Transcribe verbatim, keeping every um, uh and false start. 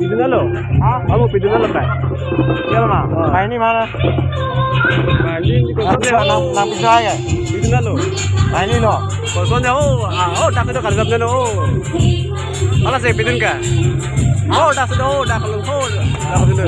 Pidun lo? Ha? Amo pidun lo, Pak? Iya, Ma. Oh. Pak, ini mana? Pak, ini di kosong. Ah, ya. Nang, nang pidun aja. Pidun lo. Pak, ini lo. Kosong ya, oh. Ah, oh, tak ada kali lo. Ala si pidun ka? Oh, dak sudah, oh, dak kalau, oh, dak sudah.